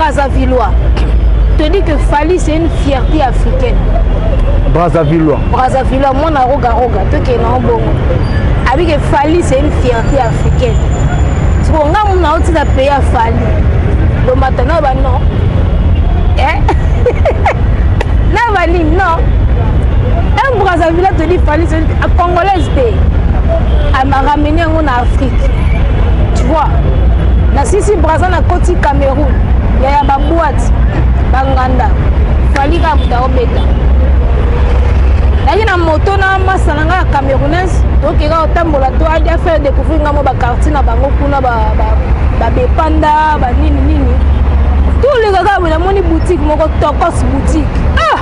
Brazzavillois te dit que Fally, c'est une fierté africaine. Brazzavillois. Brazzavillois, moi, na roga roga, toi qui es dans bongo. Abi que Fally, c'est une fierté africaine. Siko nga muna nauti na pays ya Fally. Donc maintenant ba non. Eh? Na ba nini non. Un Brazzaville te dit Fally, c'est une congolaise te. Elle m'a ramené yango na Afrique. Tu vois? Na sisi Brazza na koti Cameroun. Ya ya ba boîte, ba nganda. Fally ka muta obeta. Nayaki na moto na masa na ngai ya camerounaise tokeka kotambola to adi affaire découvrir ngai mo baquartier na bango kuna babepanda banini nini toleka kaka boye namoni boutique moko tokos boutique ah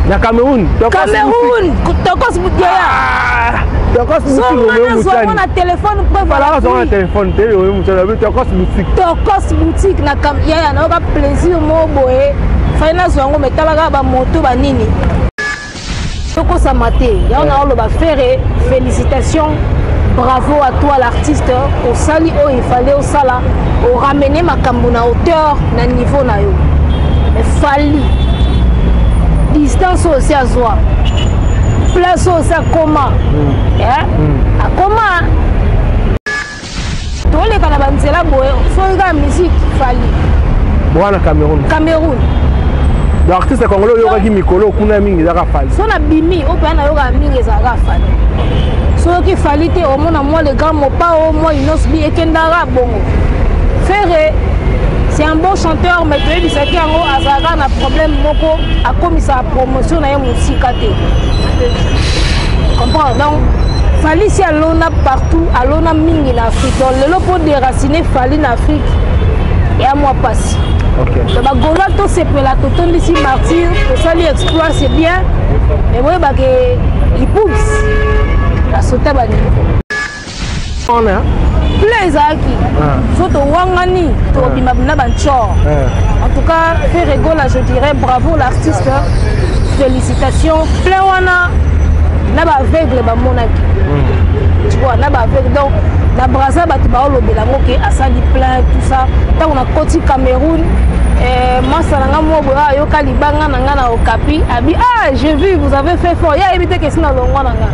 na Cameroun? Cameroun, tokos boutique yaya. Tokos boutique. Nazwango na telefone. Preuve na telefone te oyo mutani, tokos boutique. Tokos boutique na yaya, nayoka plaisir moko boye. Fai nazwa yango, me tala kaka bamoto banini tokosama te. Yango na oloba Ferre, félicitation, bravo à toi l'artiste. Osali oyo ifale osala, oramener makambo na hauteur, na niveau na yo. Mais Fally, distance oyo osi azwa, place oyo osi akoma, akoma toleka na banzela boye, soki kaka musique, Fally. Wana Cameroun? Cameroun. Donc artiste congolais oyokaki mikolo kuna mingi ezaka Fally? So nabimi oyo mpenza nayokaka mingi ezalaka Fally. Soki Fally te, omona mwa le grand Mopao, mwa Innoss'B, ekendaka bongo. Ferre, c'est un bon chanteur, mais toyebisaki yango, azalaka na problème moko, akomisaka promotion na ye mosika te, comprendre? Donc Fally si alona partout, alona mingi na Afrique. Donc lelo mpo déraciner Fally na Afrique eya mwa mpasi. Donc bagaulois, tosepela, totondisi Martyr, tosali exploit, c'est bien, mais boyebake Ipups asota baniveau. Wana plein ezalaki, so towangani, tobima na bancor. En tout cas, Ferre Gola, je dirais bravo l'artiste, félicitations. Plein wana na baaveugle bamonaki, tu vois, na baaveugle. Donc na Braza bato baolobela yango ke asali plein, tout ça. Ntango nakoti Cameroun, masa na nga moko boye ayoka libanga na nga na Okapi, abi: "Ah, j'ai vu, vous avez fait fort." Ye ayebi te kesi na longwa na nga,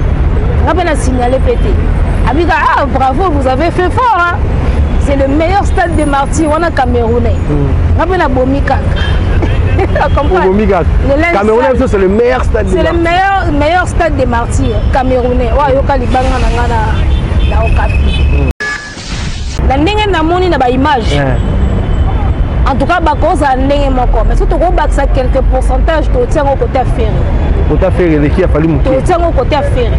nga mpe na signale mpe te. Abika: "Ah, bravo, vous avez fait fort, hein? C'est le meilleur stade de Martyr wana." Camerounais, nga mpe nabomi kaka. Obomi kaka. Camerounais biso, c'est le meilleur stade. C'est le meilleur, meilleur stade de Martyr, camerounais oyo ayoka libanga na nga na Okapi. Na ndenge namoni na baimage, en tout cas bakozala ndenge moko, mais so tokobakisa quelque pourcentage, totia yango côté ya Ferre. Côté Ferre eleki ya Fally moke. Totia yango côté ya Ferre.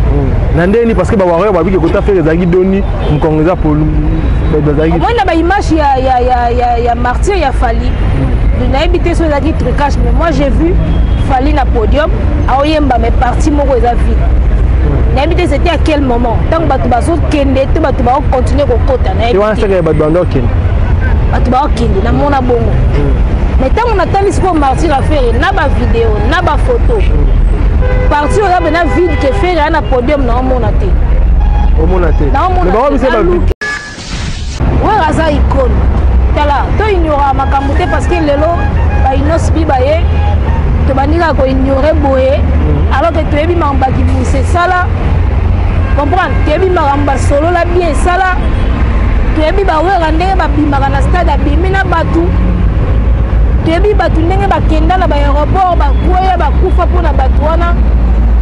Na ndenge nini? Parce que bawarrior babiki côté Ferre ezalaki doni mokongo eza polu bazalaki. Omoni na baimage ya Martyr ya Fally, nayebi te so ezalaki trucage, mais moi j'ai vu Fally na podium aoyemba, mais partie moko eza vide. Nayebi te c'était à quel moment, ntango bato bazokende to bato baocontinue kokota. Nayebi wana seke bato banda okende. Bato baokende, namona bongo. Mais ntango natali sikoyo Martyr ya Ferre na bavideo na bafoto, partie oyo bena vide ke Ferre aya na podium, naomona te. Omona te. Naomona. Wera aza icône. Tala, to ignoraka makambo te, parce que lelo baInnoss'B baye, tobandi kaka koignore boye, alors que toyebi makambo bakibusa esala, comprendre? Toyebi makambo basolola bien esala, toyebi bawera ndenge babimaka na stade, abimi na bato, toyebi bato ndenge bakenda na baaéroport, bakweya, bakufa mpona bato wana.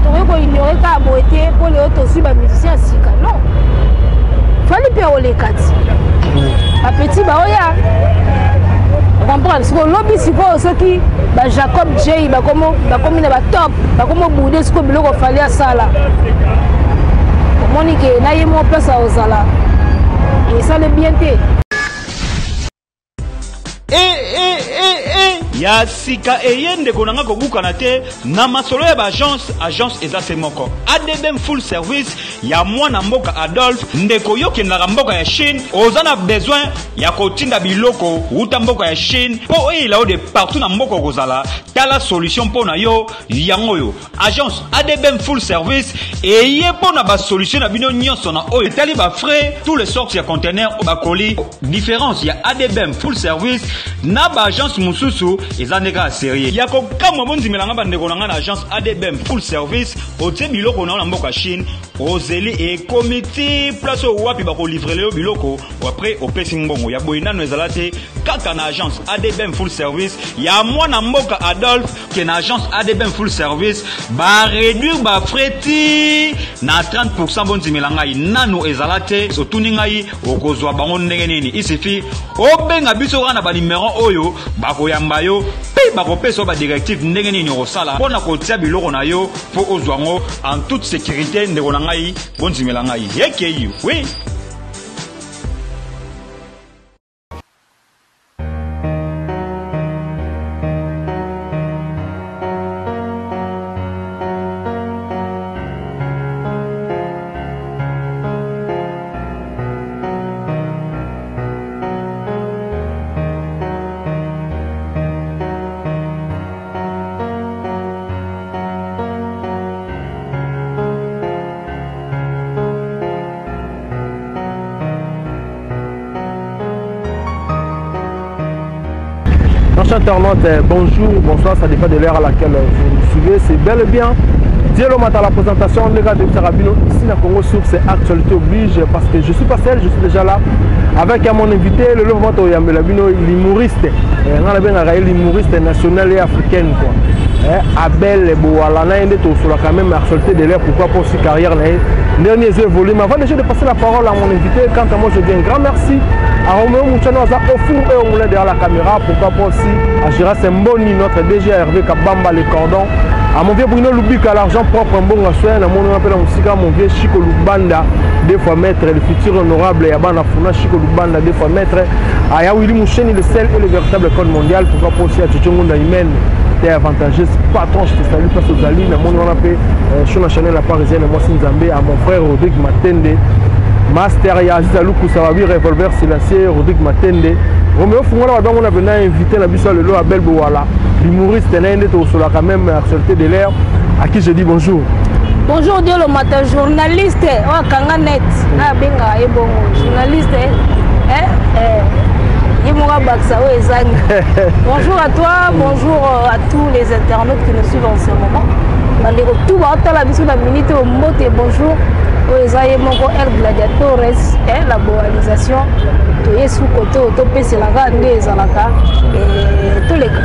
Tokoki koignore kaka boye te mpo lelo tozwi bamusicien ya sika. Non, Fally mpe oleka ti bapeti baoya, comprendre? Sikoyo lobi, sikoyo soki bajacob j bakomi na batop, bakomi obude sikoyo biloko Fally asala, omoni ke na ye moko place akozala esali bien te. Eh, eh, eh, eh. Ya sika eye ndeko na nga kobukana te na masolo ya baagence. Agence eza se moko, ADBM Full Service ya mwana mboka Adolphe. Ndeko, yo okendaka mboka ya Chine, oza na besoin ya kotinda biloko wuta mboka ya Chine mpo oyela yo de partout na mboka okozala, tala solution mpo na yo yango oyo. Agence ADBM Full Service eye mpo na basolution na bino nyonso na oyo etali bafrais, tous les sortes ya conteneur, bakoli. Différence ya ADBM Full Service na baagence mosusu eza nde kaka serie ya kokamwa. Bondimelanga bandeko na ngai, na agence ADBM Full Service, otie biloko na yo na mboka Chine, ozeli, ekomi ti place oyo wapi bakolivrer yo biloko, après opesi mbongo. Ya boye nano ezala te, kaka na agence ADBM Full Service ya mwana mboka Adolphe. Ke na agence ADBM Full Service baréduire bafrais ti na 30. Bondimela ngai, nano ezala te. Otuni ngai okozwa bango ndenge nini? Isifi obenga biso kaka na banimero oyo, bakoyamba yo mpe bakopesa yo badirective ndenge nini okosala mpo na kotia biloko na yo mpo ozwa yango en toute sécurité. Ndeko na ngai, bondimela ngai, ekei oui. Chers internautes, bonjour, bonsoir, ça dépend de l'heure à laquelle vous nous suivez. C'est bel et bien Dielo Mata la présentation, les gars de Sarabino, ici na Congo Source, actualité oblige, parce que je suis pas seul, je suis déjà là avec mon invité, le mouvement Oyambela Bino, l'humoriste, l'humoriste national et africaine, quoi. Abel Bowala, na yende sur quand même actualité de l'heure, pourquoi pour sa carrière, dernier évolué. Mais avant déjà de passer la parole à mon invité, quant à moi, je dis un grand merci à Romeo Mouchano, au four et au moulin derrière la caméra, pourquoi pas aussi à Gérard Mboni, notre DG Hervé Kabamba, les cordons, à mon vieux Bruno Lubika, l'argent propre, Mbonga Soin, à mon appel à mon vieux Chico Lubanda, deux fois maître, le futur honorable Yabana Funa, Chico Lubanda, deux fois maître, à Yawili Moucheni, le sel et le véritable code mondial, pourquoi pas aussi à Tchouchongunda Imen, t'es avantageuse, patron, je te salue, place aux Ali, à mon appel, Shona Chanel, la parisienne, moi Nzambe, à mon frère Rodrigue Matende, Master Yaziz Aloukou Sawabi, revolver silencieux, Rodrigue Matende, Romeo Fungola, on a venu invité la biso lelo Abel Bowala, l'humoriste na tosola quand même actualité de l'heure, à qui je dis bonjour. Bonjour Dieu le matin, journaliste, oh kanga net, na benga e bongo, journaliste, eh eh ye moko abakisa oyo ezangi. Bonjour à toi, bonjour à tous les internautes qui nous suivent en ce moment. Bandeko tout baotala biso na minute oyo, mbote, bonjour. Oyo eza ye moko El Gladiatores, la boalisation. Toye su kote oyo topeselaka nde ezalaka toleka.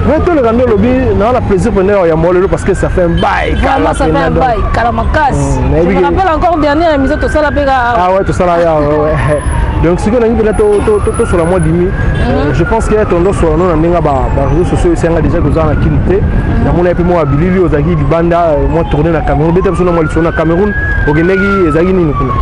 Mais toleka nde olobi naa na plaisir pene ya molelo parce que ça fait un bail. Vraiment, ça fait un bail kala makasi. Je me rappelle encore dernière émission tosala mpe. Ah ouais, tosala ya ouais. Donc sikoyo nangi mpena tosola mwa dimi. Je pense que tondo sola no na ndenge baréseaux sociaux esanga déjà toza na kini te. Namona ye mpe mwa bilili ozalaki libanda, mwa tournée na Cameroun. Beta biso na mwa lisolo na Cameroun, okendaki, ezalaki nini kuna?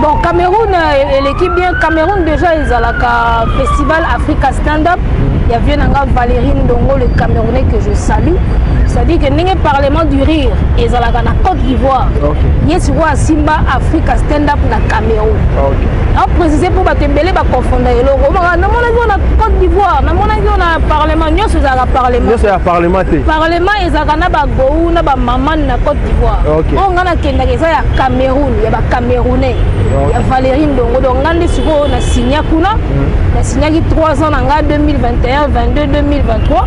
Bon, Cameroun eleki bien. Cameroun déjà ezalaka festival Africa Stand Up. Il y avait nanga Valérie Ndongo, le Camerounais que je salue. C'est-à-dire que ndenge Parlement du Rire ezalaka na Côte d'Ivoire, ye sikoyo asimba Africa Stand Up na Cameroun. Aprécise mpo bato ebele bakonfonda eloko. Namonaki oyo na Côte d'Ivoire, namonaki oyo na parlement. Nyonso ezalaka parlement. Nyonso ya parlement te. Parlement ezalaka na bagou na bamamane na Côte d'Ivoire. Oyo ngai nakendaka eza ya Cameroun, ya bacamerounais, ya Valérie Ndongo. Donc ngai nde sikoyo nasinya kuna, nasinyaki 3 ans na ngai, 2021, 22, 2023.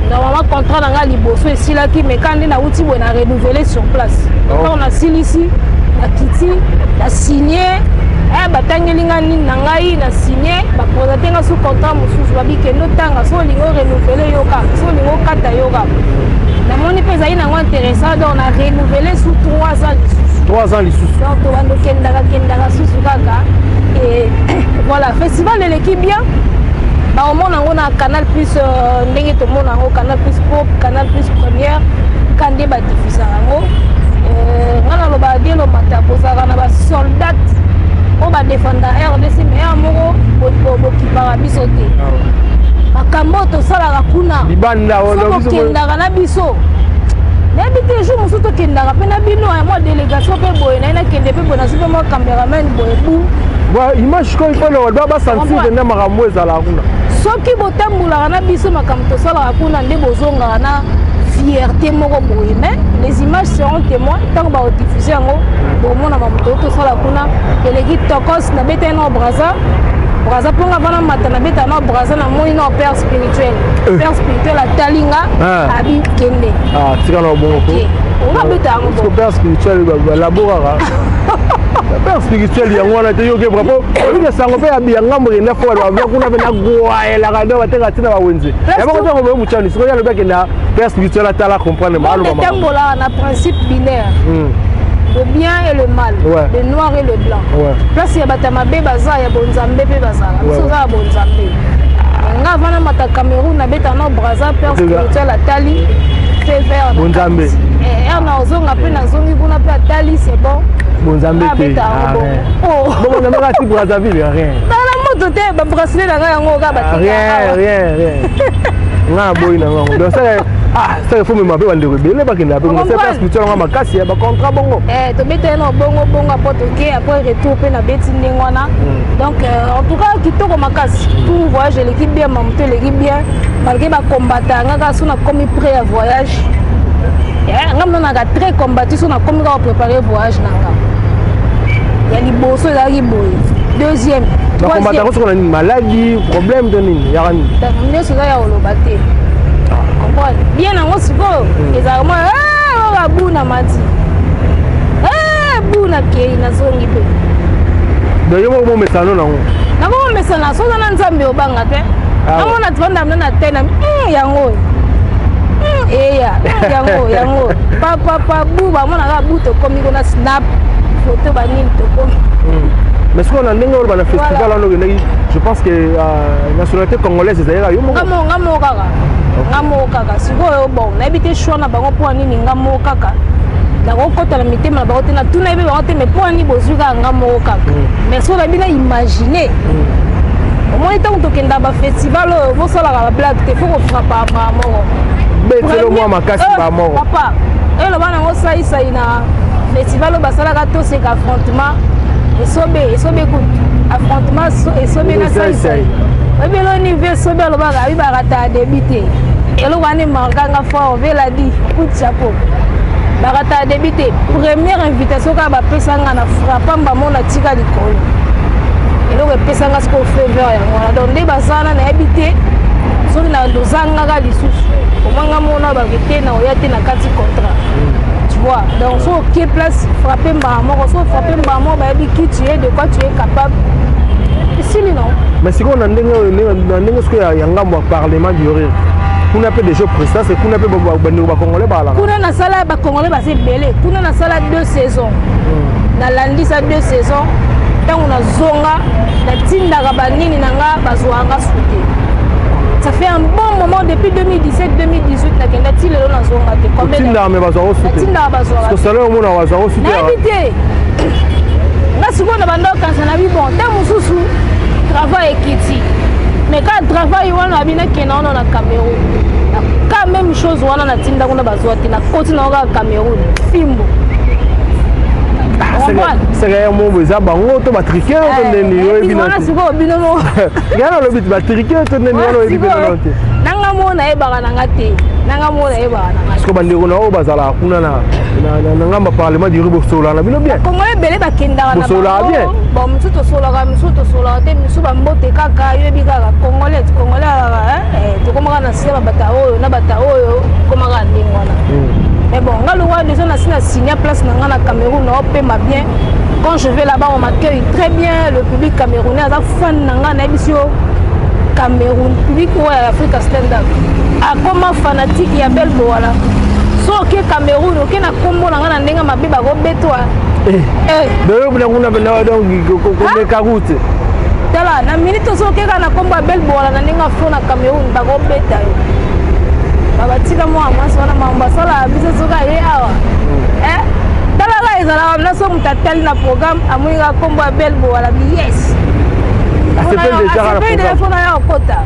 Normalement contrat na ngai liboso esilaki, mais ka nde nauti boye na renouveler sur place. Donc nasilisi, nakiti, na signe, batangeli nga nini na ngai, na signe, baprésente nga sous contrat mosusu, babikende otanga so olingi orenouveler yo kaka, so olingi okata yo kaka. Namoni mpe ezali nango intéressant, donc na renouveler sous 3 ans lisusu. 3 ans lisusu. Donc tobanda okendaka kendaka susu kaka. Et voilà, festival eleki bien. Baomona yango na Canal Plus, ndenge tomona yango Canal Plus Pop, Canal Plus Première, ka nde badifusaka yango. Nga naloba Dielo Mata, bozalaka na basoldat oyo badefenda RDC, mais ya moko bokipaka biso te. Makambo oyo tosalaka kuna, libanda, okendaka na biso, nayebi te. Jour mosusu tokendaka mpe na bino ya mwa délégation mpe boye, naye nakende mpe boye, nazwi mpe mwa cameraman boye bu. Image koyo mpona basentir nde makambo ezalaka kuna. Soki botambolaka na biso, makambo tosalaka kuna nde bozongaka na fierté moko boye. Mais les images seront témoins. Ntango bakodiffuse yango, bomona mamoto tosala kuna eleki tokos. Nabetaki na Braza, Braza mponga vana mata, nabeta na Braza, namoni na père spirituel. Père spirituel atali nga, abi kende. Tika na bongo. Obabeta yango. Bon, père spirituel balaboraka père spirituel yango wana te. Yoke bravo, oyike sango mpe ya ngambo ekenda fo bato bavia kuna mpe nagwayelaka do bateka ntina bawenze yango ntango boye mutani sikoyo alobi akenda père spirituel atala comprendre. Etambolaka na principe binaire, le bien et le mal, ouais. Le noir et le blanc, ouais. Place ya bato ya mabe baza, ya bonzambe mpe bazala. Biso oza ya bonzambe. Nga avant namata Cameroun, nabeta na Braza, père spirituel atali, feu vert. Bonzambe. Ere na ozonga mpe, nazongi kuna mpe atali, c'est bon. Bonzambe te, bonzambe kaka ti Brazzaville, rien. Tala moto te, babracelet na ngai yango kaka. Rien, rien, rien. Nga boyi na ngango. Donc ah, ça il faut mema mpe bandeko ebele bakendaka mpe kuna. Père spirituel nga makasi ya bacontrat bongo. Tobetaki na bongo bongo apo toke, après retour mpe nabeti ndenge wana. Donc en tout cas kitoko makasi, tout voyage eleki bien, mamoto eleki bien, malgré bakombata nga kaka. So nakomi prêt ya voyage, nga monaka très combattu. So nakomi kaka préparer voyage na nga ya liboso, ezalaki boye, deuxième. Bakombata ngo soko na nini? Maladie, problème to nini, yaka nini? Nyonso eza ya koloba te. Comprendre bien yango sikoyo, ezalaka mwa babu na mati, bu nakei, nazongi mpe. Donc yo moko momesano nango? Nakomomesana. Soza na Nzambe, obanga te. Namona tivandamna na te na yango eya yango yango papapa bu bamonaka bu, tokomi kuna, snap photo banini, tokomi. Mais sikoyo na ndenge oyo bana festival wana okendaki, je pense que nationalité congolaise ezalaka yo moko? Nga moko kaka, nga moko kaka. Sikoyo bon, nayebi te choix na bango mpo nini nga moko kaka. Nakokɔta na mitema na bango te, natuna yebi bango te, mais mpo nini bozwi kaka nga moko kaka? Mais soki nayebi na imagine, omoni ntango tokendaka bafestival oyo, bosalaka bablague te, fo kofrapa mbaa moko. Betelo mwa makasi mbaa moko. Papa, eloba nango saisai na festival oyo basalaka, toseka affrontement esobe, esobe kutu affrontement esobe na saisai. Oyebi eloni ve esobe alobaka abi bakata début te. Eloko wana emarkanga fort. Veladi, coup de chapeau, bakata début te. Première invitation kaka bapesanga na frappa mbamo na tika likolo, eloko epesanga sikoyo faveur yango wana. Donc nde bazala, nayebi te soki nalozangaka lisusu omwanga mona bake te na oya te na kati contrat, tu vois. Donc so oke place, frappe mbala moko. So frappe mbala moko, bayebi qui tu es, de quoi tu es capable, esili non. Mais sikoyo na ndenge sikoyo ya ngambo ya Parlement du Rire kuna mpe, déjà présidence kuna mpe, bandeko bacongolais balaka? Kuna nasala, bacongolais baza ebele kuna. Nasala deux saisons, nalandisa deux saisons. Ntango nazonga, natindaka banini na nga, bazwaka su te. Ça fait un bon moment, depuis 2017, 2018 nakenda ti lelo, nazonga te. Otindaka me bazwaka su te? Natindaka, bazwaka. Salon omona bazwaka su te? Nayebi te. Nga sikoyo na banda okanisa na bi bon, ntango mosusu travail ekiti, mais ka travail wana abi nakenda wana na Cameroun, ka même chose wana natinda kuna, bazwa te. Nakoti nango kaka Cameroun, fimbo. Seke ya mombo eza bango to batrike to ndeni, oyebi? Wana sikoyo bino mo. Ngai nalobi batrike to ndeni wana, oyebi mpe nano te. Nanga mo nayebaka nanga te, nanga mo nayebaka nanga. Siko bandeko na oyo bazalaka kuna na ngambo ya Parlement du Rire, bosololaka na bino bien? Kongo ebele bakendaka. Na bosololaka bien? Bon, mosusu tosololaka, mosusu tosololaka te, mosusu bambote kaka. Yoyebi kaka congolais, congolais alaka tokomaka na sila babata oyo na bata oyo, komaka ndenge wana. Mais bon, nga lokwa déjà nasi na signé place na nga na Cameroun, naopema bien. Quand je vais là-bas, on m'accueille très bien. Le public camerounais aza fan na nga. Nayebisi yo, Cameroun, public oyo ya Africa Stand Up akoma fanatique ya Belle Bowala. So oke Cameroun, oke na nkombo na nga na ndenge mabe, bakobetwa. Kuna komeka kute. Tala, na minute oso okeka na nkombo ya Belle Bowala na ndenge afo na Cameroun, bakobeta yo. Babatika mwana mwasi wana, mambo asalaka biso soki aye awa. Talaka, ezalaka na so moto atali na programme, amoni kaka nkombo ya Belle Bowala bi yes, asepeli deja fona ya kokota.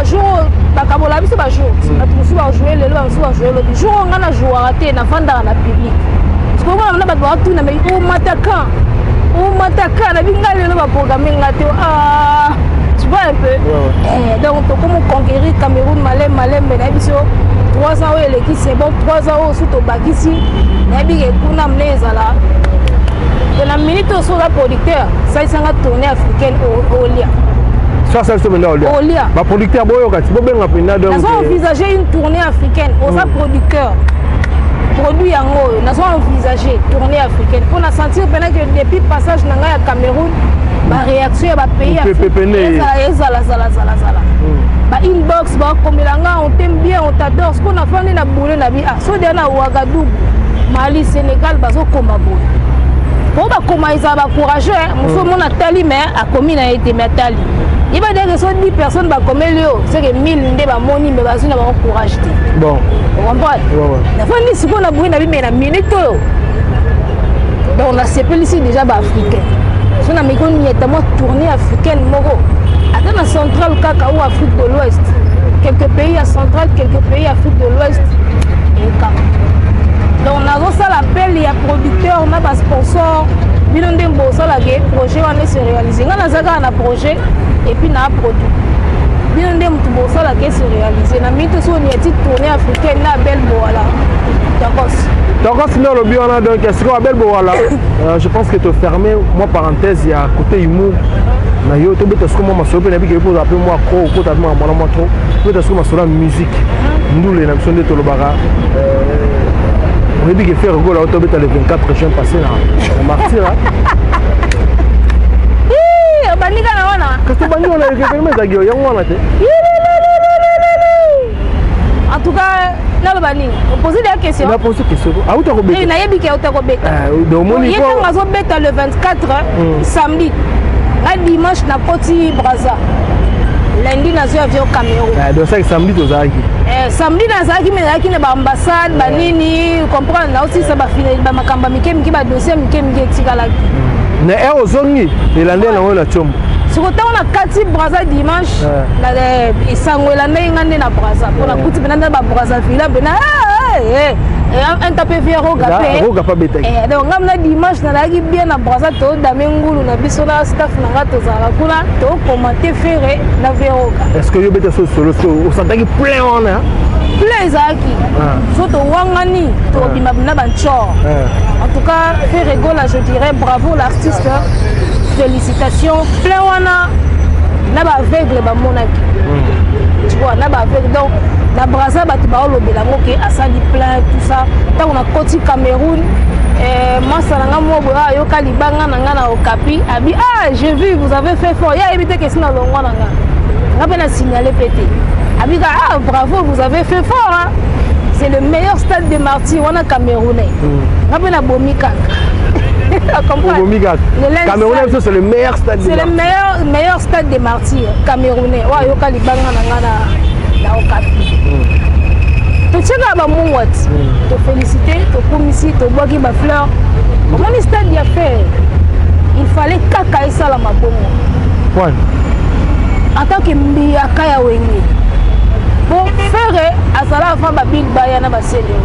Bajour oyo bakabola biso, bajour bato mosusu bajoue lelo, bamosusu bajoue lobi. Jour oyo ngai najouaka te, nafandaka na public. Sikomona na bato baatuna: "Mais omata quand? Omata quand?" Nabi ngai lelo baprogramme nga te. Ah, tu vois un peu? Ouais. Eh, donc tokomi conquérir Cameroun malembe malembe. Nayebi so 3 ans oyo eleki, c'est bon. 3 ans oyo su tobakisi, nayebi ke kuna mne ezala to na minute oyo. So oza producteur, salisanga tournée africaine, olia. So asali so mpenza, olia. Olia. Baproducteur boyoka ti bobenga mpenza, donc Nazo envisager une tournée africaine. Oza producteur, produit yango oyo nazo envisager tournée africaine mpo na sentir mpena que depuis passage na ngai ya Cameroun, baréaction ya bapays Mpepe. Ezala zala zala zala, ba inbox bakomela nga: "On t'aime bien, on t'adore." Siko nafandi na boule na bi, ah, so deya na Ouagadougou, Mali, Sénégal, bazokoma boye po bakoma, ezala bacourageux. Mosu omona atali, mais akomi na ye te, mais atali yeba deke. So 10 personnes bakomeli yo, seke 1000 nde bamoni, mais bazwi na bango courage te. Bon. Ocomprendre? Ouais. Nafandi sikoyo na boye na bime na minute oyo, donc nasepelisi déjà baafricain. So nameki onieta mwa tournée africaine moko, ata na centrale kaka ou Afrique de l'Ouest, quelques pays ya centrale, quelques pays Afrique de l'Ouest ekaka. Donc nazosala appel ya producteur na basponsor, bino nde bosalaka projet wana ese réalise. Ngai naza kaka na projet et puis na produit, bino nde motu bosalaka ese réalise. Na minute so onieti tournée africaine na Abel Bowala, d'accord. Donc nde olobi wana, donc sikoyo Abel Bowala, je pense que toferme mwa parenthèse ya côté humour na yo. Tobeta sikoyo mwa masolo mpe nayebi ke mpo ozala mpe mwa cro, okota mpe mwana mwa trop. Tobeta sikoyo masolo ya musique, ndule na biso nde tolobaka. Oyebi ke Ferre Gola tobeta le 24 juin passé na Martyr. Obandika na wana. Kasi tobandi wana, événement ezalaki yango wana te. En tout cas, naloba nini? Opose deya question. Napose question, auta kobeta. Nayebi ke auta kobeta. Omoni. Ye ntango azobeta le 24, samedi, nga dimanche nakoti Braza, lundi nazwi avion Cameroun. Donc saki samedi tozalaki. Samedi nazalaki, me nazalaki na baambassade banini, comprendre, naosisa bamakambo ya mike mike, badossier mike mike etikalaki. Na ere ozongi, elande yango na Tiombo. Siko ntango na kati Braza dimanche, esango elandaki nga nde na Braza, mpo nakuti mpena nde baBrazzaville mpena un tape vie Roga mpe. Roga mpe abetaki. Donc nga mna dimanche nazalaki bien na Braza, todame ngulu na biso na staff na nga, tozalaka kuna, tokomante Ferre na vie Roga. Est ce que yo beta so solo, so osantaki plein wana? Plein ezalaki, so towangani, tobima na bancor. En tout cas, Ferre Gola, je dirais bravo l'artiste, félicitations. Plein wana na baaveugle bamonaki, tu vois, na baaveugle. Donc na Braza bato baolobela yango ke asali plein, tout ça. Ntango nakoti Cameroun, masa na nga moko boye ayoka libanga na nga na Okapi, abi: "Ah, j'ai vu, vous avez fait fort." Ye ayebi te kesi na longwa na nga, nga mpe na signale mpe te. Abika: "Ah, bravo, vous avez fait fort, hein? C'est le meilleur stade de Martyr wana." Camerounais, nga mpe nabomi kaka. Obomi kaka. Camerounais biso, c'est le meilleur stade. C'est le meilleur, meilleur stade de Martyr. Camerounais oyo ayoka libanga na nga na Okapi. Totiaka bamungwa ti tofélicité, tokumisi, tobwaki bafleur. Omoni stade ya Ferre, il fallait kaka esalama bongo. Point. En tant que mbiyaka ya Wenge, po Ferre azala avant babile baya na basele,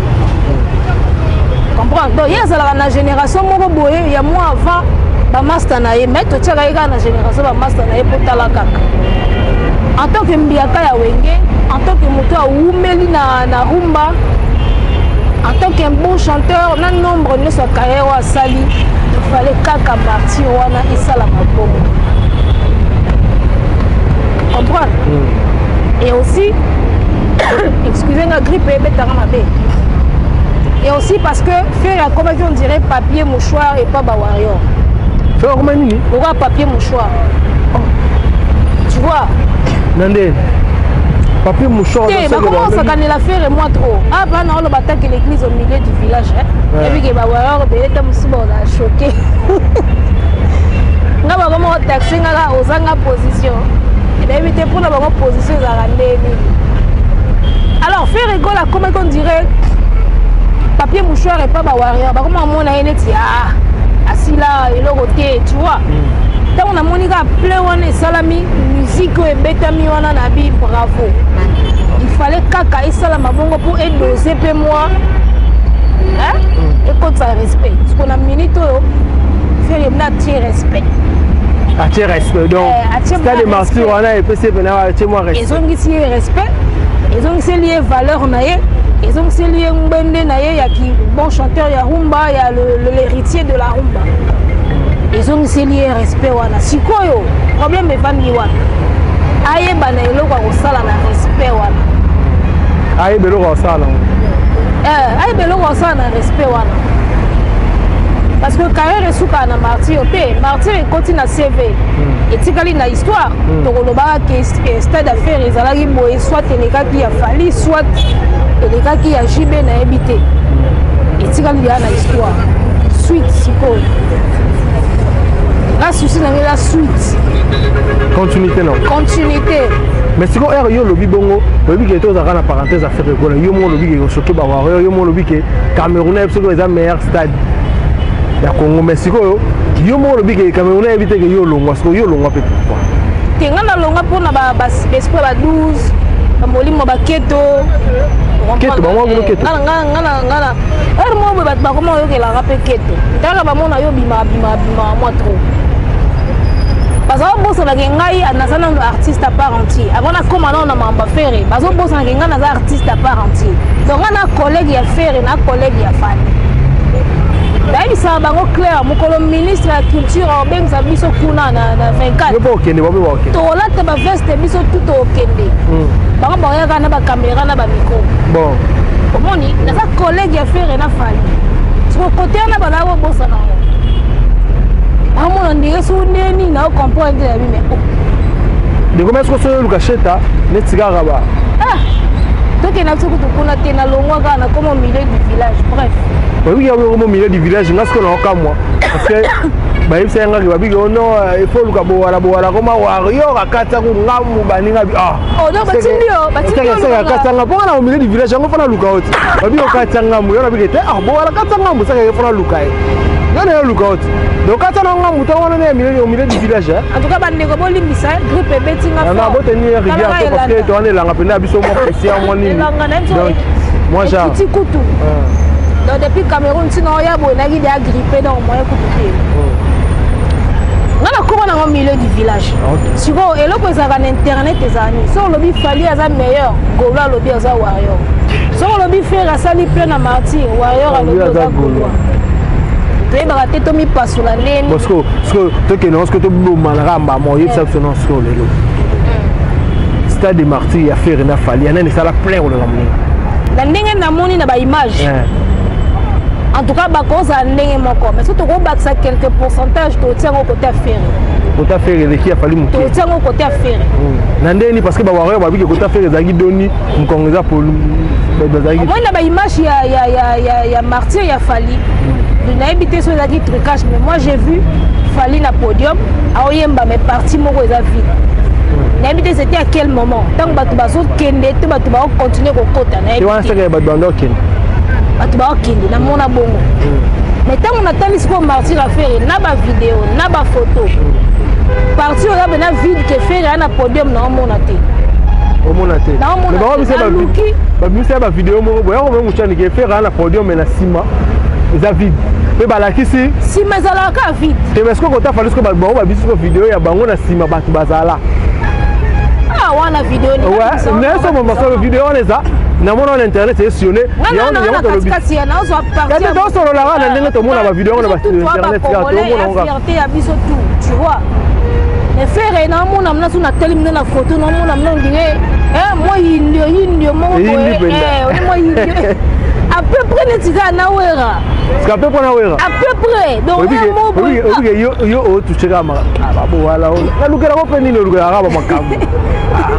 comprendre. Donc ye azalaka na génération moko boye ya mwa avant bamaster na ye, mais totiaka ye kaka na génération bamaster na ye. Mpo tala kaka, en tant que mbiyaka ya Wenge, en tant que moto awumeli na rumba, en tant qu'un bon chanteur, na nombre nyonso ya carrière oyo asali, il fallait kaka Martyr wana esalama bongo, comprendre. Et aussi, excusez nga, grippe ebetanga mabe. Et aussi parce que Ferre akomaki, on dirait, papier mouchoir et pas bawarrior. Ferre akoma nini? Lokola papier mouchoir, tu vois. Na nde papier mouchoir? Te, bakoma kosakanela Ferre moi trop. Ah, bana oloba atake l'église au milieu du village, ebi ke bawarrior ebele ta mosusu bakozala choqué. Nga bakoma kotaxe nga kaka ozanga position, nayebi te mpona bango position ezalaka nde nini. Alors Ferre Gola akomaki, on dirait, papier mouchoir epa bawarrior. Bakoma komona ye neti ah, asila eloko te, tu vois. Ntango namoni kaka plein wana esalami, musique oyo ebetami wana na bi bravo, il fallait kaka esalama bongo mpo edose mpe mwa ekotisa respect. Siko na minute oyo, Ferre na atie respect. Atie respect, donc stade de Martyr wana epesi mpena atie mwa respect. Ezongisi ye respect, ezongiseli ye valeur na ye, ezongiseli ye ngbende na ye ya ki bon chanteur ya rumba, ya l'héritier de la rumba. Ezongiseli ye respect wana. Sikoyo problème evandi wana, ayeba na eloko ya kosala na respect wana. Ayeba eloko ya kosala nango. Ayeba eloko ya kosala na respect wana, parce que carrière esukaka na Martyr te. Martyr ekoti na CV, etikali na histoire. Tokolobaka ke stade ya Ferre ezalaki boye, soit elekaki ya Fally, soit elekaki ya JB, nayebi te. Etikali deya na histoire. Suite sikoyo, la souci na ngai, la suite. Continuité, non? Continuité. Mais sikoyo ere yo olobi bongo, oyebi ke tozalaka na parenthèse affaire ekola. Yo moko olobi ke osoki bawarrior, yo moko olobi ke Cameroun ayebi soki eza meilleur stade ya Congo. Mais sikoyo yo moko olobi ke Cameroun ayebi te ke yo olongwa. Sikoyo yo olongwa mpe pourquoi? Te, ngai nalongwa mpona baesprit ba 12, bamolimo, baketo. Keto bango bino keto. Ngana heure moko boye bato bakoma oyokelaka mpe keto. Ntaka bamona yo bimaka bimaka bimaka mwa trop, bazobosanaka ngai naza nano artiste à part entier. Avant nakóma nano na makambo ya Ferre, bazobosanaka ngai naza artiste à part entier. Donc ngai na collègue ya Ferre, na collègue ya Fally. Nayebisaka bango clair, mokolo ministre ya culture akobengisa biso kuna na 24, okende babe bakokende. Tokolata baveste biso tu, tokokende. Bango bakoyaka na bacaméra na bamicro. Bon. Omoni, naza collègue ya Ferre na Fally. Siko kote wana bazala kobosana yango, amona ndenge so ndeni na ocomprendre te na bime. Ndeko, mais soki oluka sheta neti kaka ba Tokenda biso kutu kuna te. Nalongwa kaka, nakoma au milieu du village, bref. Oyebi yango, okoma au milieu du village. Nga sikoyo naokamwa parce que bayebisa ye ngaki babiki o non, il faut oluka bowala bowala koma warrior akatiango ngambu baninga bi ah. Oh, donc batindi yo, batindi yo. Seka akatianga mpo nga na au milieu du village yango fana luka oti babiki okatia ngambu yo nabiki te. Ah, bowala katia ngambu, seka ye fana luka ye yo na yo luka oti. Donc katia na ngambu ntango wana ne au milieu du village. En tout cas, bandeko, bolimbisa, grippe ebeti nga. Na boteni rigueur te, parce que towana elanga mpenza ya biso mwa poussière mwa nini. Donc moi genre ekiti kutu. Donc depuis Cameroun ntina oya boye, nayaki deya grippé, donc moyen kutu te. Nga nakoma nango milieu du village. Sikoyo eloko ezalaka na internet ezala nini? Soki olobi Fally aza meilleur, gaulois alobi aza warrior. Soki olobi Ferre asali plein na Martyr, warrior alobi aza gaulois. Toyebaka te, tomipasola ndeni. Sikoyo tokende, sikoyo tobomanaka mbama. Oyebisa biso non, sikoyo lelo stade de Martyr ya Ferre na Fally, ya nani esala plein koleka moninga? Na ndenge namoni na baimage, en tout cas bakozala ndenge moko, mais soki tokobakisa quelque pourcentage, totia yango kote ya Ferre. Kota Ferre eleki ya Fally moke. Totia yango kote ya Ferre. Na ndenge nini? Parce que bawarrior babiki kota Ferre ezalaki doni mokongo eza polu bazalaki. Omoni na baimage ya Martyr ya Fally, nayebi te so ezalaki trucage, mais moi j'ai vu Fally na podium aoyemba, mais partie moko eza vide. Nayebi te c'était à quel moment, ntango bato bazokende te, bato baocontinue kokota. Nayebi wana seke bato banda okende. Bato baokende, namona bongo. Mais ntango natali sikoyo Martyr ya Ferre na bavideo na bafoto, partie oyo abe na vide ke Ferre aya na podium, naomona te. Omona te? Babimisa ya bavideo moko boye, yango momucani ke Ferre aya na podium na nsima eza vide mpe balakisi. Nsima ezalaka vide. Te, mais sikoyo kota Fally, sikoyo bango babisi sikoyo video ya bango na nsima bato bazala. Ah, wana video. Neso momasolo video wana eza namona wana internet esillonne. Tosololaka na ndenge tomona bavideo wana ba internet kaka tomona. Fierté ya biso tout, tu vois. Mais Ferre, naomona mna so natelemi nde na photo, naomona mna ondire mwa yindio yindio moko boye, mwa yindio à peu près neti kaka na Wera. À peu près na Wera. À peu près, donc. Obike yo otouche kaka babowala, nalukelako mpe nini, olukelaka bamakambo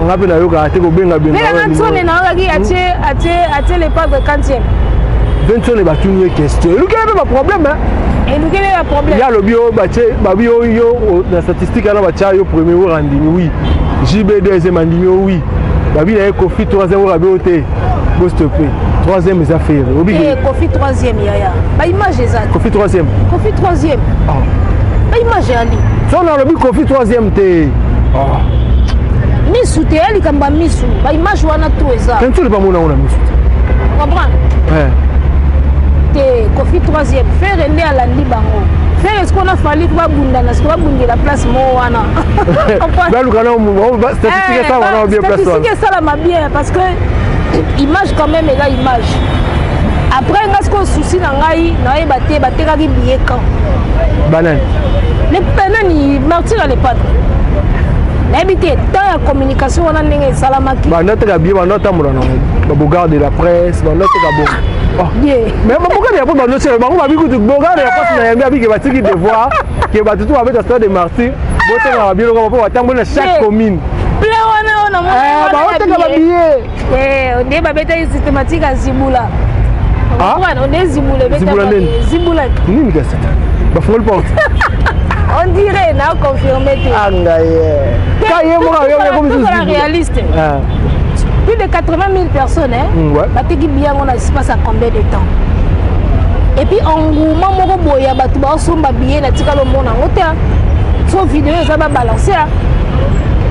nga mpe nayokaka te kobenga. Benga Ntsone, nayokaki atie le padre 4e. Ventone batuni ye question, elukela mpe baproblème. Elukeli ya problème. Ya alobi oyo batie babi oyo na statistique wana, batia yo premier, oyo andimi oui, JB deuxième andimi o oui, babi na ye Kofi troisième, oyo abi oyo te, bostope troisième eza Ferre obi. Kofi troisième, yaya, baimage eza. Kofi troisième. Kofi troisième, baimage ali. So nalobi Kofi troisième te. Te, ya likambo ya misu, baimage wana to eza. Teinture bamona yango na misu te. Comprendre te, Kofi troisième, Ferre nde alandi bango. Ferre sikoyo na Fally babundana, sikoyo babundela place moko wana. Baluka na statistique esalama na bien place wana. Statistique esalama bien parce que image quand même eza image. Après, nga sikoyo souci na ngai, nayeba te batekaki billet quand. Banani? Nani, Martyr ya Le Padre, nayebi te temps ya communication wana ndenge esalamaki. Banda teka billet, banda otambola na babogarde de la presse, banda teka bongo. Mais babogarde de la presse bando tiela bango babi kutu bogarde de la presse na yambi abike batiki devoir ke bato tu babeta stade de Martyr, botekaka babiloko mpo batamboli na chaque commune. Plein wana oyo namoni. Baoteka babillet. Nde babetaki systématique ya zibula wana, onde zibula. Zibula nini? Zibula. Nini kasi bafungoli porte? On dirait, na confirmé te. Anga ye ka ye moko ayokomi réaliste, plus de 80 000 personnes, hein? Bateki billet yango na espace à combien de temps? Et puis engouement moko boye ya bato baosomba billet, na tikala omona yango te. So video eza babalance,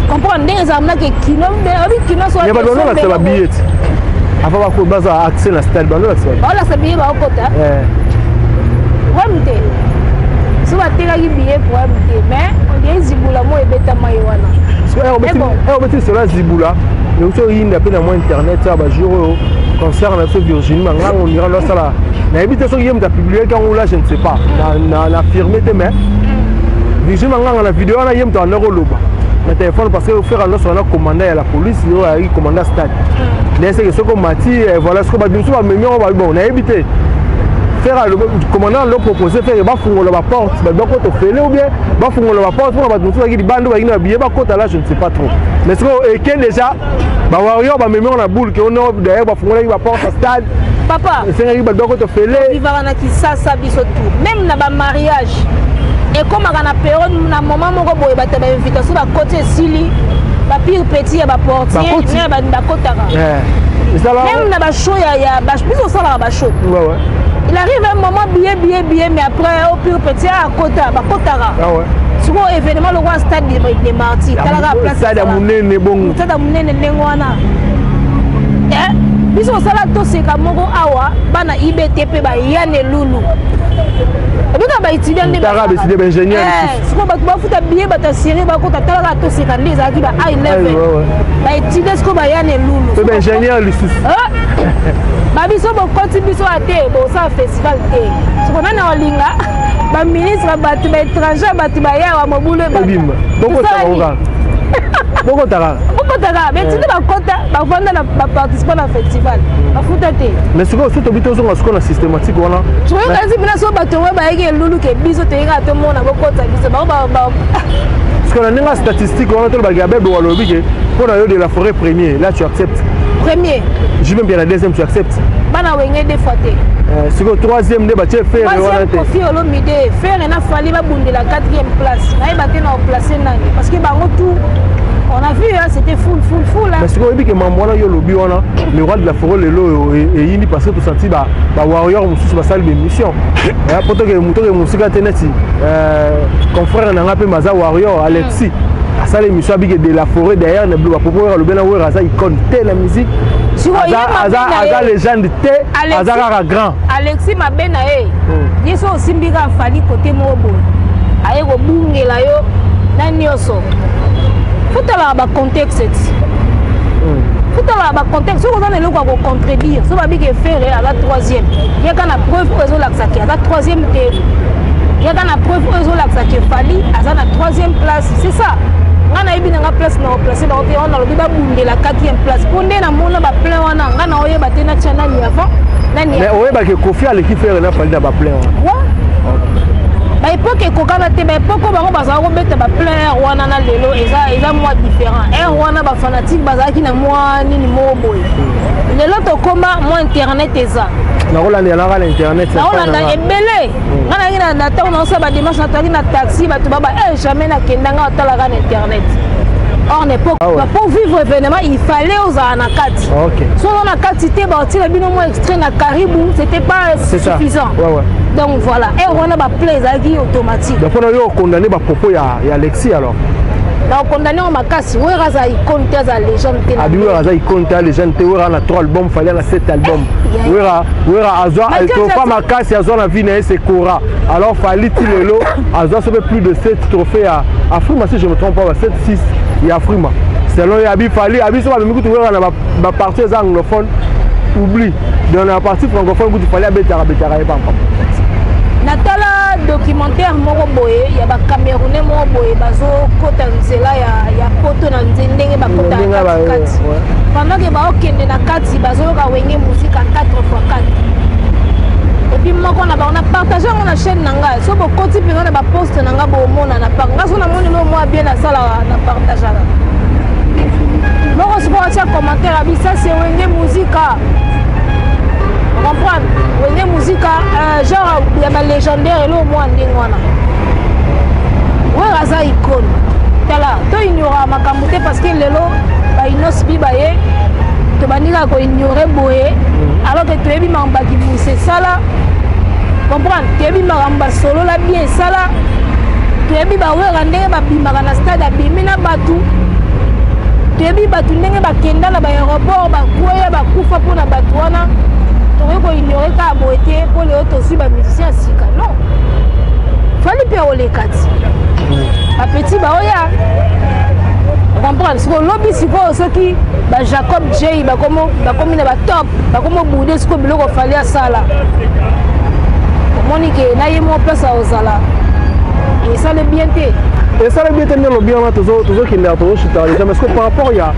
comprendre ndenge ezala monaka kino obi kino. So bato bazolakisa babillet ti avant bazwa accès na stade, bazolakisa. Baolakisa billet, baokota problème te. So batekaki billet, problème te, mais on dirait zibula mo ebetama ye wana. Obeti lisolo ya zibula, euti oyinda mpe na mwa internet ya bajour oyo, concert na biso Virginie Mangango ondira ndo asala. Nayebi te soki ye moto apubliaki yango la, je ne sais pas, na affirme te, mais Virginie Manganga na video wana, ye moto anda koloba na téléphone parce que Ferre nyonso wana, commandant ya la police oyo ayaki, commandant stade nde seke soki omati, voilà, soki bato mosusu bamemi yango babi. Bon, nayebi te, Ferre, commandant alo propose Ferre bafungola baporte, bato bakota ofele ou bien bafungola baporte mpona bato mosusu baki libanda, baki na babillet bakota là, je ne sais pas trop. Mais sikoyo eke déjà bawarrior bamemi yango na boule ke ono d'ailleurs bafungolaki baporte ya stade. Papa. Esengaki bato bakota ofele. Vivaka na Kisasa, biso tout, même na bamariage ekomaka na période, na moment moko boye, bato ya bainvitation bakoti, esili, bapire petit ya baportier bakotaka. Même na bashow ya biso osalaka bashow, il arrive un moment, billet, billet, billet, mais après au pire petit akota, bakotaka. Sikoyo événement lokola stade de Martyr, talaka place. Stade ya monene bongo. Stade ya monene ndenge wana, biso osala toseka moko awa, bana IBT mpe baya na elulu, ebika baétudiant nde. Sikoyo bato bafuta billet, bato ya série bakota, talaka toseka nde ezalaki ba high level, baétudiant sikoyo baya na elulu. Mpe baingénieur lisusu. Babiso bokoti biso ya te, bosala festival te. Siko nani olinga baministre, bato baétranger, bato bayawa, mobulu. Ebima, bokotaka, bokotaka. Bokotaka, baétudiant bakota, bavanda na baparticipant na festival, bafuta te. Mais sikoyo so tobi tozonga sikoyo na systématique wana. Toyokasi mpena so bato oyo bayaki elulu ke biso toyekaka, tomona bokota biso bango. Parce que na ndenge ya statistique wana, tolobaki abebe walobi ke mpo na yo de la forêt premier, là tu acceptes? Premier. JB Mpiana deuxième, tu acceptes? Bana Wenge deux fois te. Sikoyo troisième nde batie Ferre wana te? Kofi Olomide. Ferre na Fally babundela quatrième place, nayeba te na oplace nani parce que bango tout, on a vu, hein, c'était full, full, full, hein. Mais sikoyo oyebi ke mambo wana yo olobi wana, le roi de la forêt lelo oyo eyindi parce que tosanti bawarrior mosusu basali bémission po toke mosika te, neti confrère na nga mpe maza warrior Alexis asala émission, abike de la forêt derrière na bilo bapropos oyo alobi na Wera, aza icône te na musique, aza légende te, aza kaka grand. Alexis mabe na ye, ye so osimbi kaka Fally kote moko boye, aye kobungela yo na nyonso. Fotalaka bacontexte ti, fotalaka bacontexte. Soki oza na eloko ya kocontredire, so babiki Ferre aza troisième, yaka na preuve oyo ezolakisaki aza troisième te, yaka na preuve oyo ezolakisaki Fally aza na troisième place. C'est ça, ngai nayebi nanga place na koplace bango te. Wana nalobi babundela quatrième place mpo nde namona baplein wana, ngai na oyeba te natia nani avant nani. Mais oyebaki Kofi aleki Ferre na Fally na baplein wana? Baépoque ekokana te. Baépoque oyo bango bazala kobeta baplein air wana na lelo eza mwa différent. Air wana bafanatique bazalaki na mwa nini moko boye. Lelo tokóma mwa internet eza. Nakolandela naka na internet. Nakolanda ebele. Ngai nayaki na ntango naosala badémarche, nataki na taxi, bato baba e jamais nakendanga, otalaka na internet. Or na époque, pour vivre événement, il fallait ozala na kati. So oza na kati te, baotila bino mwa extrait na karibu, c'était pas suffisant. Donc voilà, heure wana baplein ezalaki automatique. Donc mpona yo okondamne bapropos ya Alexis alors? Na condamné yango makasi. Wera aza icône te, aza légende te. Abi Wera aza icône te, légende te. Wera na 3 album, Fally na 7 album. Wera azwa trophée makasi, azwa na vie na ye, c'est Kora. Alors Fally ti lelo azwa sope plus de 7 trophées ya Afrima, si je me trompe pas, 7 6 ya Afrima selon ye. Abi Fally, abi so bamemi kutu Wera na bapartie eza anglophone, oublie. Donc na partie francophone kutu Fally abetaka betaka ye pampa. Natala documentaire moko boye ya bacamerounais moko boye, bazokota nzela ya poto na ndenge bakota na katikati. Pendant ke baokende na kati, bazoyoka Wenge Musica 4 x 4. Et puis moko na bango, na partage yango na chaîne na ngai. So bokoti mpenza na baposte na ngai, bomona na par nga. So namoni lo mwa bien, nasalaka na partageaka moko. Sikoyo atia commentaire, abi: "Ça, c'est Wenge Musica." Comprendre Wenge Musica, genre ya balégendaire, elo mwa ndenge wana. Wera aza icône. Tala, to ignoraka makambo te, parce que lelo baInnoss'B baye, tobandi kaka koignore boye, alors que toyebi makambo bakibwisa esala. Comprendre, toyebi makambo basolola bien esala, toyebi bawera ndenge babimaka na stade, abimi na bato, toyebi bato ndenge bakenda na baaéroport, bakweya, bakufa mpona bato wana. Tokoki koignore kaka boye te mpo lelo tozwi bamusicien ya sika. Non, Fally mpe oleka ti bapeti baoya. Comprendre, sikoyo lobi, sikoyo soki bajacob j bakomi na batop, bakomi obude sikoyo biloko Fally asala, omoni ke na ye mo place akozala, esali bien te. Esali bien te. Nde lobi wana tozokendeka, tozochita déjà. Mais par rapport ya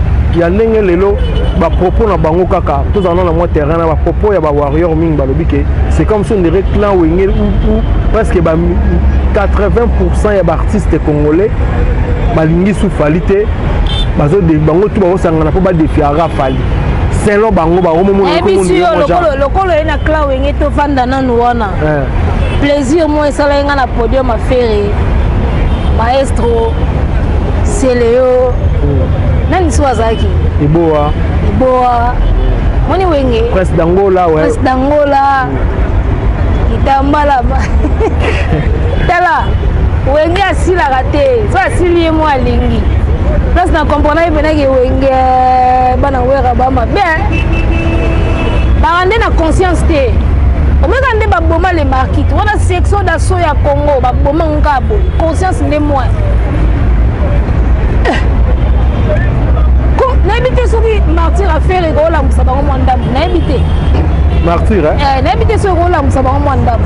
ndenge lelo bapropos na bango kaka, tozala na mwa terrain na bapropos ya bawarrior mingi, balobi ke c'est comme si on dirait clan Wenge ou presque ba 80 ya baartiste congolais balingi su Fally te. Bango tu bazosangana mpo badéfiaka Fally selon bango. Bango yo lokolo ye na clan Wenge, tovanda nanu wana. Plaisir mo esalaki nga na podium, affaire maestro Seleo, nani so azalaki? Eboa. Eboa, moni Wenge. Prince d'Angola, ouais. Prince d'Angola, kitambala. Tala, Wenge asilaka te. So asili ye mo alingi place na comprendre ye mpenaki. Wenge, bana Wera bamabe, baka nde na conscience te. Omeka nde baboma le marquis wana, section d'assaut ya Congo, baboma ngo kaka boye. Conscience nde moins. Nayebi te soki martyr affaire ekolamusa bango mwa ndambo, nayebi te. Martyr? Nayebi te soki ekolamusa bango mwa ndambo.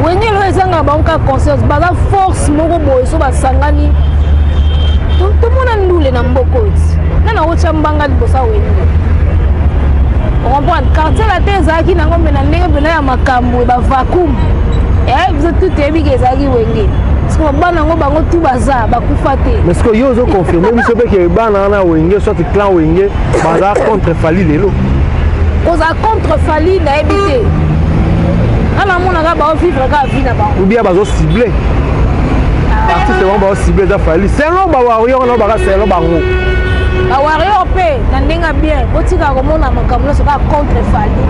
Wenge elo ezangaka bango kaka conscience. Baza force moko boye, so basangani, tomona ndule na mboka oyo ti nga na otya mbanga liboso ya Wenge. Comprendre, quartier la te ezalaki nango mpe na ndenge mpena ya makambo bavacuum. Biso tu toyebi ke ezalaki Wenge. Siko bana yango, bango tu baza bakufa te. Mais ce que yo ozoconfirme biso mpe ke bana wana Wenge, soit clan Wenge, baza contre Fally lelo? Kozala contre Fally, nayebi te. Nga namonaka baovivre kaka vie na bango. Ou bien bazocible artiste bango, bazocible eza Fally selon bawarrior na baka, selon bango. Bawarrior mpe na ndenge ya bien, botikaka komona makambo nyonso kaka contre Fally.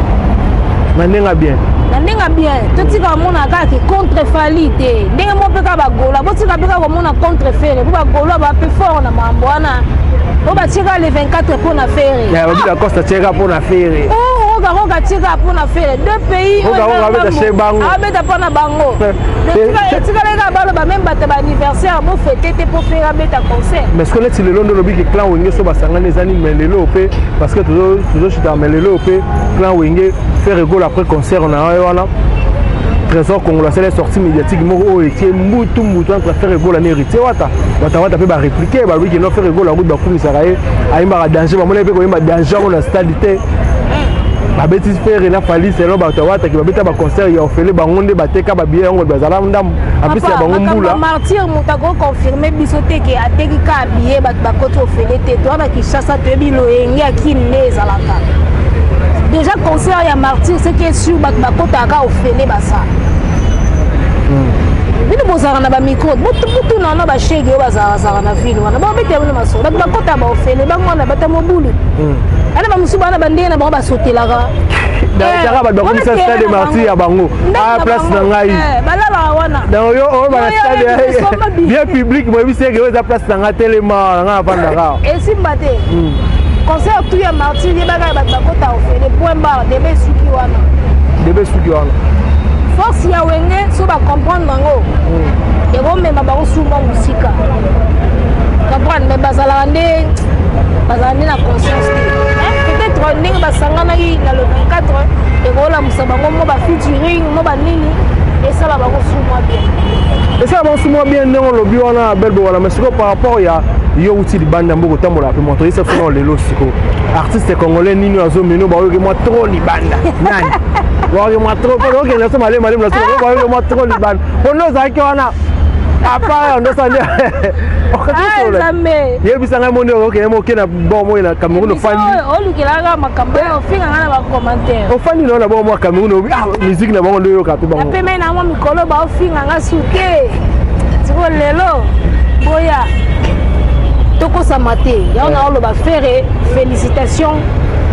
Na ndenge ya bien. Na ndenge ya bien, totika komona kaka ke contre Fally te. Ndenge moko mpe kaka bagola, botika mpe kaka komona contre Ferre, mpo bagola bape fort na makambo wana po batika le 24 mpo na Ferre. Babi Lacoste atiaka mpo na Ferre. Roga tika mpo na Ferre, deux pays. Abeta mpo na bango. Etikali kaka baloba même bato baanniversaire bofete te mpo Ferre abeta concert. Mais ce que neti lelo nde olobi ke clan Wenge so basangani eza nini? Mais lelo mpe, parce que tozochitaka, mais lelo mpe clan Wenge, Ferre Gola, après concert na ye wana, Trésor Congolo asala sortie médiatique moko oyo etie mbutu mbutu entre Ferre Gola na Héritier Wata. Wata Wata mpe baréplique, balobi ke no, Ferre Gola akuti bakumisaka ye, ayembaka danger, bamoni mpe koyemba danger yango na stade te. Babeti Ferre na Fally selon bato ya Wataki, babeta baconcert ya ofele, bango nde bateka babillet yango, bazala ndambo apesi ya bango mbula. Martyr, moto akoconfirme biso te ke ateki ka billet, bato bakoti ofele te. Toza na Kinshasa, toyebi loyenge ya kini nde ezalaka. Déjà concert ya Martyr, ce qui est sûr, bato bakotaka ofele. Basala bino bozalaka na bamicro, botuna wana bashege oyo bazalakazalaka na ville wana, babetela bino masolo. Bato bakotaka baofele, bango wana bata mobulu ana, bamosusu bana bandenge na bango basotelaka. Tiaka bato bakomisa stade Martyrs ya bango. Ah, place na ngai. Balalaka wana. Donc yo oyo bana stade bien public, boyebisi eke oyo eza place na ngai, telema na ngai avandaka. Esimba te. Concert tout ya Martyrs, yebaka bato bakota ofele, point barre, debe esuki wana. Debe esuki wana. Force ya Wenge, so bacomprendre yango, ekomema bango suma mosika, comprendre. Mais bazalaka nde, bazala nde na conscience te. Peut-être ndenge basanganaki na le 24, ekolamusa bango mo bafeaturing mo banini, esala bango sumwa bien. Esala bango sumwa bien, ndenge olobi wana, Abel Bowala. Mais sikoyo, par rapport ya yo uti libanda mboka, otambola mpe moto oyesa biso nao lelo, sikoyo artiste congolais nini azomeno baoyoki mwa trop libanda? Nani baoyoki mwa trop? Mpo okende so malemi malemi na so, baoyoki mwa trop libanda mpo nde ozalaki wana apart ndosala nde. Nzambe. Yebisa ngai mo nde okende moke na bon moi na Cameroun, ofandi. Olukelaka makambo oyo, ofinganga na bacommentaire. Ofandi nao na bongo mwa Cameroun, obi ah, musique na bango nde oyoka mpe bango. Napemai na mwa mikolo, baofinganga su te. Siko lelo boya tokosama te, yango na oloba Ferre, félicitation,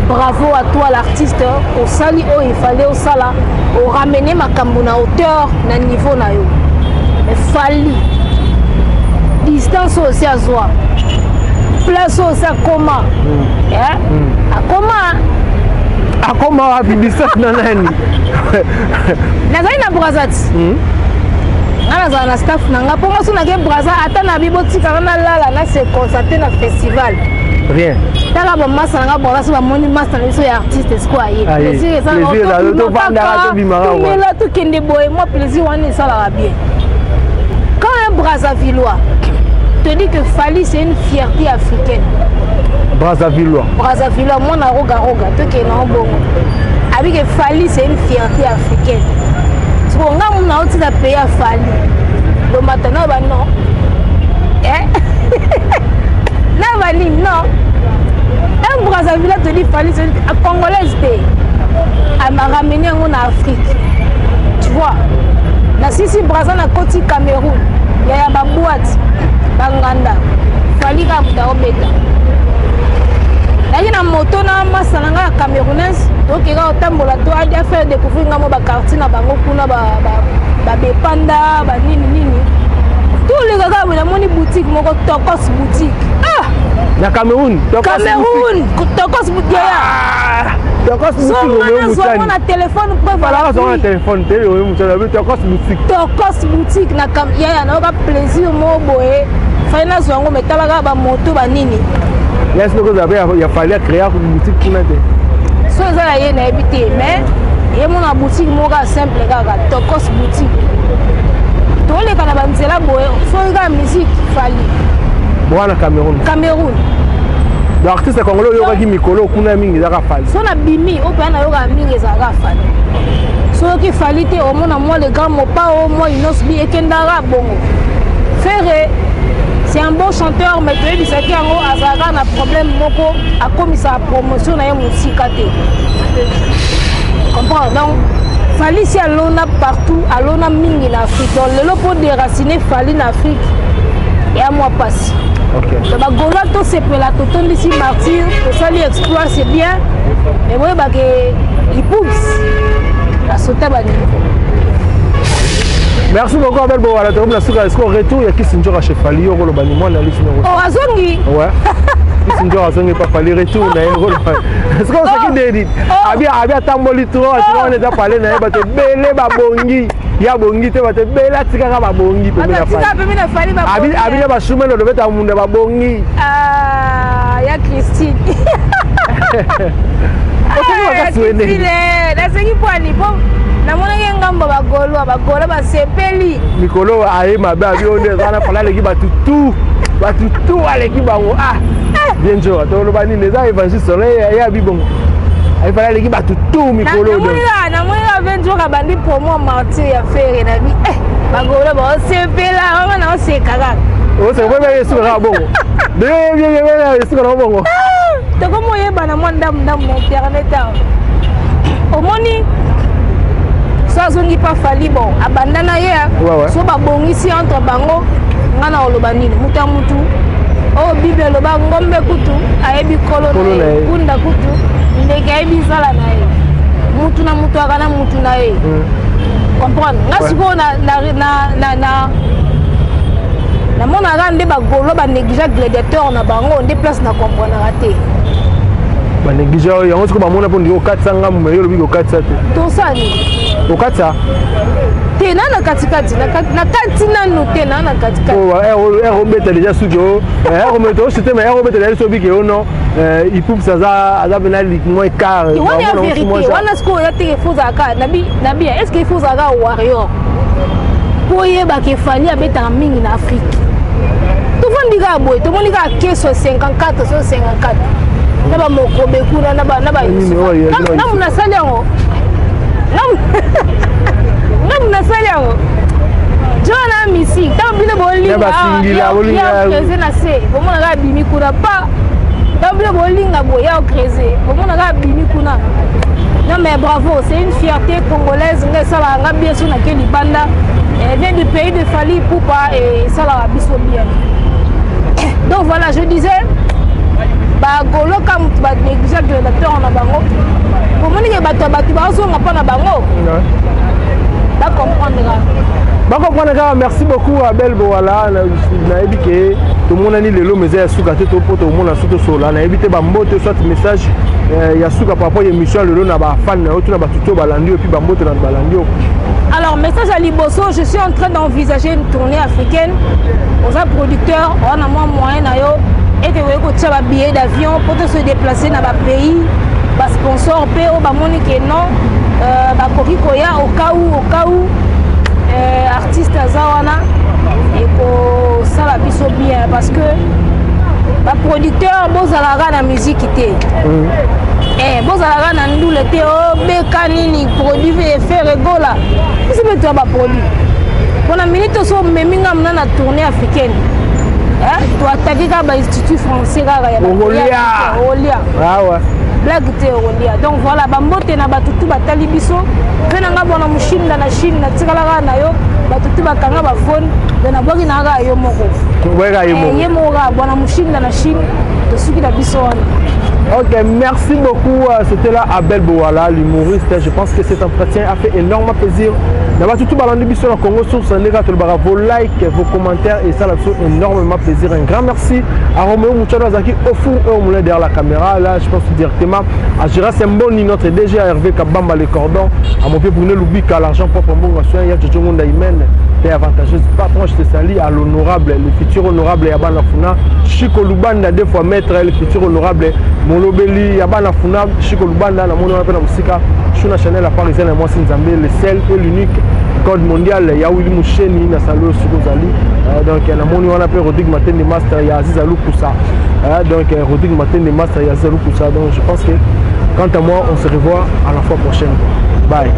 bravo à toi l'artiste. Osali oyo ifale osala, oramener makambo na hauteur, na niveau na yo. Mais Fally, distance oyo osi azwa, place oyo osi akoma, akoma. Akoma wapi? Distance na nani? Nazali na Brazza ti nga nazala na staff na nga, mpo nga so nake Braza, ata na bi botikanga nalala, na se concentre na festival. Rien. Tala bamasa na nga Braza, so bamoni masa na biso ya artiste siko aye, plaisir ezalatomela, tokende boye, mwa plaisir wana esalaka bien. Quand un Brazzavillois te dit que Fally, c'est une fierté africaine. Brazzavillois. Brazzavillois, mwana roga roga, tokende nango bongo, abi que Fally, c'est une fierté africaine. Siko nga muna otina pays ya Fally lomata na ba non na banini non. Un Brazzaville te dit Fally, c'est une congolaise te, aramener yango na Afrique, tu vois. Na sisi Braza, na koti Cameroun, yaya, baboite banganda, Fally kaka moto aobeta. Nayaki na moto na masa na ngai ya camerounaise, tokeka kotambola, to adi afaire découvrir ngai mo baquartier na bango kuna, babepanda banini nini. Toleka kaka boye, namoni boutique moko, Tokos boutique. Ah! Na Cameroun? Cameroun, Tokos boutique, yaya. Tokos boutique. Nazwango na telefone. Preuve téléphone te, oyo mutani, Tokos boutique. Tokos boutique na yaya, nayoka plaisir moko boye. Fai nazwa yango, me tala kaka bamoto banini. Ya soko ozala mpe ya Fally acréa boutique kuna te? So eza ya ye, nayebi te, mais ye mona boutique moko kaka simple, kaka Tokos boutique. Toleka na banzela boye, soki kaka musique, Fally. Wana Cameroun? Cameroun. Donc artiste congolais oyokaki mikolo kuna mingi ezaka Fally? So nabimi oyo mpenza nayokaka mingi ezalaka Fally. Soki Fally te, omona mwa le grand Mopao, mwa Innoss'B, ekendaka bongo. Ferre, c'est un bon chanteur, mais toyebisaki yango, azalaka na problème moko, akomisaka promotion na ye mosika te, comprendre. Donc Fally si alona partout, alona mingi na Afrique. Donc lelo mpo déraciner Fally na Afrique eya mwa mpasi. Donc bagaulois, tosepela, totondisi Martyr, tosali exploit, c'est bien, mais boyebake Ipups asota baniveau. Merci beaucoup, Abel Bowala. Tokomi na suka. Est-ce retour ya Kisi Nzoka chez Fally, yo koloba ni mwana alisi nango? Oh, azongi. Ouais, Kisi Nzoka azongi pa Fally, retour na ye koloba est-ce que osaki ndeni abi abi atamboli trop, atika wana eza pale na ye, bato ebele babongi, ya bongi te, bato ebele atikaka babongi pembeni na Fally. Abi abi na bashumene olobeta munda babongi. Ya Christine. Osaki makasi wene. Naseki pwani po namonaki ngambo bagaulois, bagaulois basepeli. Mikolo aye mabe, abi oyo nde eza na Fally, aleki bato tu, bato tu aleki bango. Ah, bien nzoka toloba nini, eza évangile solo ye abi bongo, aye Fally aleki bato tu mikolo. Namoni kaka ve nzoka bandi promo Martyr ya Ferre na bi bagaulois baosepela mama, naoseka kaka. Oseka esuka kaka bongo, esuka na bongo. Tokomi oyebana mwa ndambu ndambu na internet awa. Omoni, so azongi pa Fally, bon, abanda na ye, so babongisi entre bango, nga na koloba nini? Mutu ya mutu oyo Bible eloba, ngombe kutu ayebi kolo na ye, kunda kutu ndeke ayebi nzala na ye. Mutu na mutu aka na mutu na ye. Comprendre nga sikoyo na namonaka nde bagolo banéglige gladiateur na bango nde place na comprenaka te. Banéglige oyo yango sikoyo bamona mpo ndiki okatisa ngambo, me yo olobi kokatisa te. Tosani. Okatisa. Te, na na katikati, na kati nanu te, na na katikati. Obeta déjà suki o osite, mais obeta déjà soki obiki o non, Ipups aza pena mwa écart. Wana ya vérité wana sikoyo oya teke, faut ozalaka na bien. Est ce que il faut ozalaka warrior mpo oyebaka Fally abetaka mingi na Afrique? Tovandi kaka boye, tomoni kaka keso 54 so 54 na bamokobe kuna na namu nasali yango, ngamu nasali yango jo na misik. Ntango bino bolinga na se, bomonaka abimi kuna pa. Ntango bino bolinga boye ya ocrese, bomonaka abimi kuna. Non mais bravo, c'est une fierté congolaise. Nga esalaka nga bien so nake libanda, vient du pays de Fally Ipupa, et esalaka biso bien. Donc voilà, je disais, bagoloka motu banéglige gladiateur na bango, omonike bato ya bato bazonga mpo na bango bacomprendre kaka. Bacomprendre kaka. Merci beaucoup, Abel Bowala. Nayebi ke tomonani lelo, mais eza ya suka te to mpo tomona so tosola. Nayebi te, bambote soit message ya suka par rapport ya émission ya lelo na bafan na yo to na bato to balandi yo, puis bambote na balandi yo. Alors, message à liboso, je suis en train d'envisager une tournée africaine. Oza producteur, oza mwa moyen na yo ete okoki kotia babillet d'avion mpo to se déplacer na bapays, basponsor mpe oyo bamoni ke non, bakoki koya au cas où, au cas où artiste aza wana, ekosala biso bien, parce que baproducteur bozalaka na musique te. Bozalaka na ndule te, obeka nini, produit Ferre Gola, biso mpe toya baproduit. Mpona minute oso omemi nga mona na tournée africaine, toataki kaka bainstitut français kaka ya olia blague te, okolia. Donc voilà, bambote na bato tu batali biso mpe na nga bona moshinda na Chine, natikala kaka na yo. Bato tu bakanga bafone, donc nabwaki na kaka yo moko, ye moko kaka bona moshinda na Chine. Tosuki na biso wana. Ok, merci beaucoup. C'était là Abel Bowala, l'humoriste. Je pense que cet entretien a fait énormément plaisir. D'abord, tout balandi biso na Congo Source, vos likes, vos commentaires et ça fait énormément plaisir. Un grand merci à Roméo Mouchado Azaki au four et au moulin derrière la caméra. Là, je pense directement à Gérard Semboni, notre DG, à Hervé Kabamba, les cordons, à mon pied Bruno Loubika, l'argent propre, bon, il y a Jojo Ngonda Imen, t'es avantageuse. Patron, je te salue, à l'honorable, le futur honorable Yabana Funa, Chico Lubanda, deux fois maître, le futur honorable Molobeli, Yabana Funa, Chico Lubanda, na mona na musika, Shuna Chanel, la parisienne, moi Nzambe, le seul et l'unique code mondial, ya Willy Moucheni, na salo Sukozali. Donc, na moni wana pe Rodrigue Matende Master, ya Aziz Aloukusa. Donc, Rodrigue Matende Master, ya Aziz Aloukusa. Donc, je pense que, quant à moi, on se revoit à la fois prochaine. Bye.